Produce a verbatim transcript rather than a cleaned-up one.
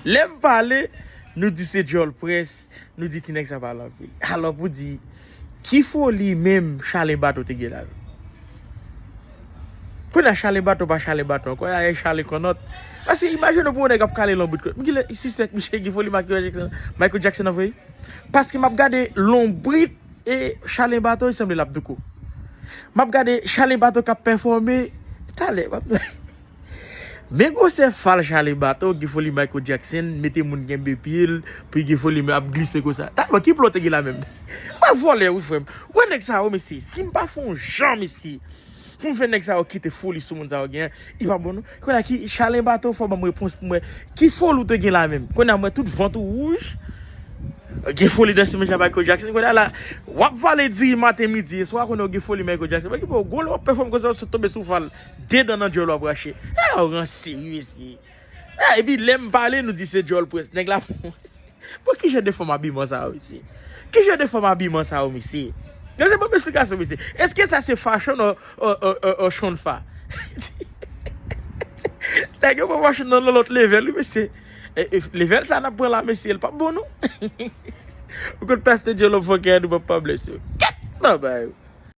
Lè m pale, nou di se djòl près, nou di ti nèg sa pale anpil. Alò pou di, ki foli menm Chalen Bato te gen la menm? Kounye a Chalen Bato pa Chalen Bato ankò, a e Chalen Konnòt. Paske imajine w pou yon nèg ap kale lonbrit kòt. M gen lè sispèk misye gen foli Michael Jackson, Michael Jackson an vre. Paske m ap gade lonbrit e Chalen Bato, li sanble l ap douko. M ap gade Chalen Bato k ap pèfòme. Talè, m ap Men gwosè fal Chalen Bato, gen foli Michael Jackson, mete moun kenbe pye l, pou gen foli men ap glise konsa. Talè, ki plan w te gen la menm? Mwen vòlè wi frè m. Wè nèg sa yo mesye, si m pa fè yon jan mesye, pou m fè nèg sa yo kite foli sou moun sa yo gen, li pa bon non. Kounye a ki Chalen Bato fò ban m repons pou mwen. Ki foli w te gen la menm? Kounye a mwen tout vant ou wouj. Gen foli danse menm jan Michael Jackson. Kounye a la, w ap vale diri maten, midi e swa, kounye a w gen foli Michael Jackson. Mwen ki bon, gwo lè w ap pèfòm konsa, w sot tonbe sou fal, de dan nan djòl w ap rache. E w ranse wi mesye. E epi lè m pale, nou di se djòl près. Nèg la Bon, ki jan de fòm abiman sa yo, mesye? Ki jan de fòm abiman sa yo, mesye? Nan se bon esplikasyon, mesye. Èske sa se fashion or, or, or, or, or shonfa? Nèg yo pran fashion nan yon lòt level, wi, mesye. E, e, level sa n ap pran la, mesye, l p ap bon, non. Ou konn Pastor Joe Love fòkè a, nou p ap pa bless yo. Kèt! Babay.